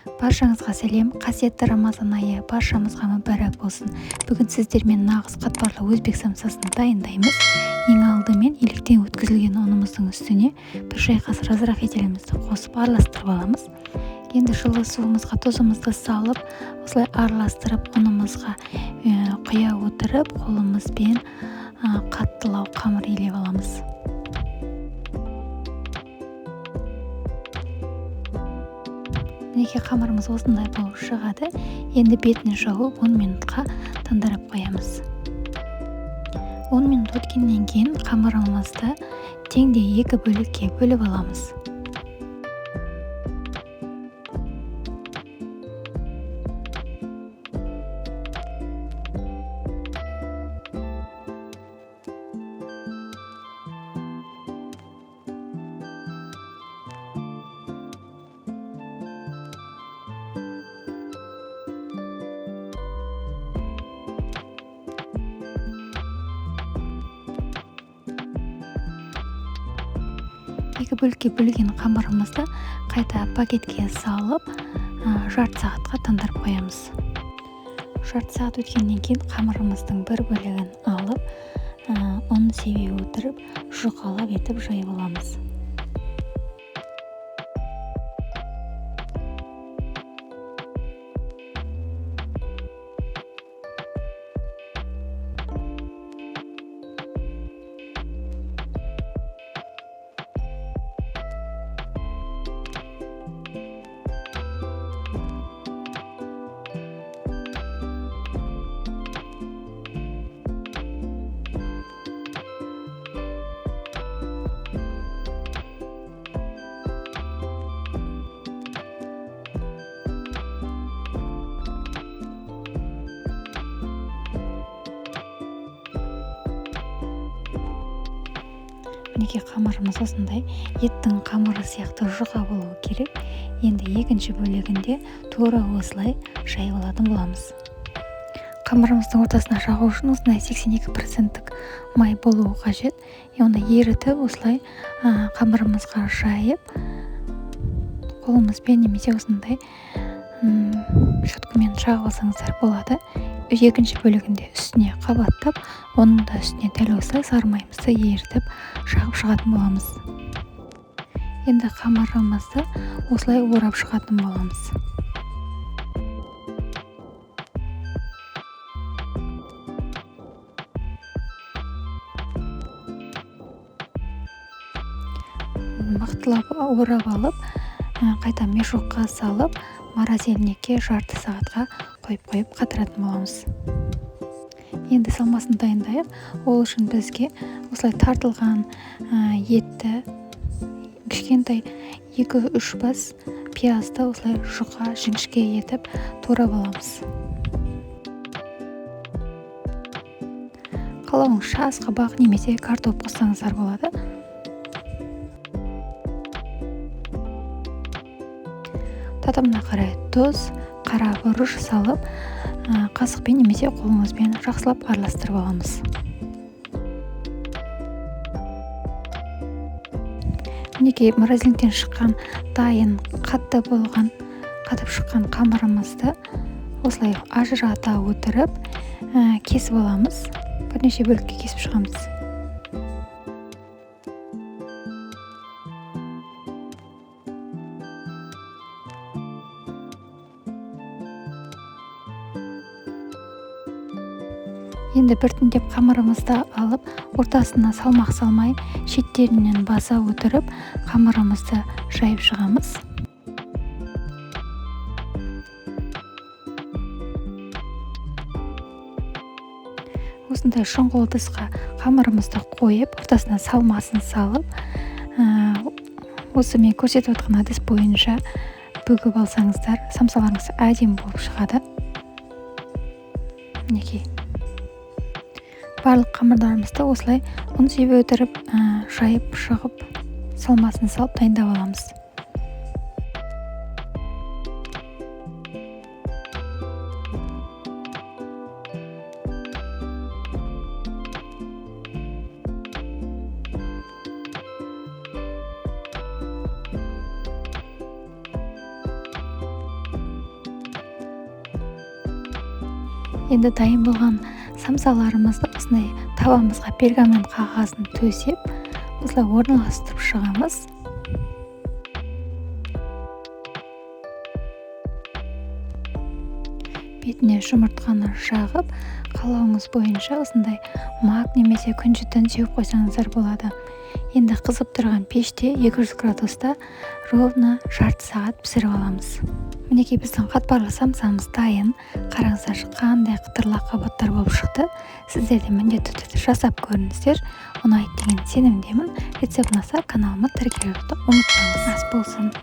Баршаңызға сәлем. Қасиетті Рамазан айы баршамызға мүбәрак болсын. Бүгін сіздермен нағыз қатпарлы өзбек самсасын дайындаймыз. Ең алдымен електен өткізілген ұнымыздың үстіне бір шай қасық разрыхителімізді қосып араластырып аламыз. Енді жылы суымызға тұзымызды салып, осылай араластырып ұнымызға құя отырып, қолымызбен қаттылау қамыр илеп аламыз. Мінекей қамырымыз осындай болып шығады. Енді бетін жауып 10 минутқа тындырып қоямыз. 10 минут өткеннен кейін қамырымызды теңдей екі бөлікке бөліп аламыз. Екі бөлікке бөлген қамырымызды қайта пакетке салып, жарты сағатқа тындырып қоямыз. Жарты сағат өткеннен кейін қамырымыздың бір бөлігін алып, ұн себе отырып, жұқалап етіп жайып аламыз. Мінекей қамырымыз осындай еттің қамыры сияқты жұқа болуы керек. Енді екінші бөлігінде тура осылай жайып алатын боламыз. Қамырымыздың ортасына жағу үшін осындай 82% май болуы қажет. Оны ерітіп осылай қамырымызға жайып, қолымызбен немесе осындай щеткамен жағып алсаңыздар болады. Екінші бөлігінде үстіне қабаттап, оның да үстіне дәл осылай сары майымызды ерітіп жағып шығатын боламыз. Енді қамырымызды осылай орап шығатын боламыз. Мықтылап орап алып, қайта мешокқа салып, морозильникке жарты сағатқа қойып қатыратын боламыз. Енді салмасын дайындайық. Ол үшін бізге осылай тартылған етті, кішкентай 2-3 бас пиязды осылай жұқа жіңішке етіп турап аламыз. Қалауыңызша асқабақ немесе картоп қоссаңыздар болады. Татымына қарай тұз, қара бұрыш салып, қасықпен немесе қолыңызбен жақсылап араластырып аламыз. Мінекей морозильниктен шыққан дайын қатты болған, қатып шыққан қамырымызды осылай ажырата отырып, кесіп аламыз. Бірнеше бөлікке кесіп шығамыз. Енді біртіндеп қамырымызды алып, ортасына салмақ салмай, шеттерінен баса отырып, қамырымызды жайып шығамыз. Осындай шұңғыл ыдысқа қамырымызды қойып, ортасына салмасын салып, осы мен көрсетіп отырған әдіс бойынша бүгіп алсаңыздар, самсаларыңыз әдемі болып шығады. Мінекей. Барлық қамырларымызды осылай ұн себе отырып, жайып шығып, салмасын салып дайындап аламыз. Енді дайын болған самсаларымызды осындай табамызға пергамент қағазын төсеп, осылай орналастырып шығамыз. Бетіне жұмыртқаны жағып, қалауыңыз бойынша осындай мак немесе күнжітін сеуіп қойсаңыздар болады. Енді қызып тұрған пеште 200 градуста ровно жарты сағат пісіріп аламыз. Мінекей, біздің қатпарлы самсамыз дайын. Қараңыздаршы, қандай қытырлы қабаттар болып шықты. Сіздер де міндетті түрде жасап көріңіздер. Ұнайды деген сенімдемін. Рецепт ұнаса, каналыма тіркелуді ұмытпаңыз. Ас болсын.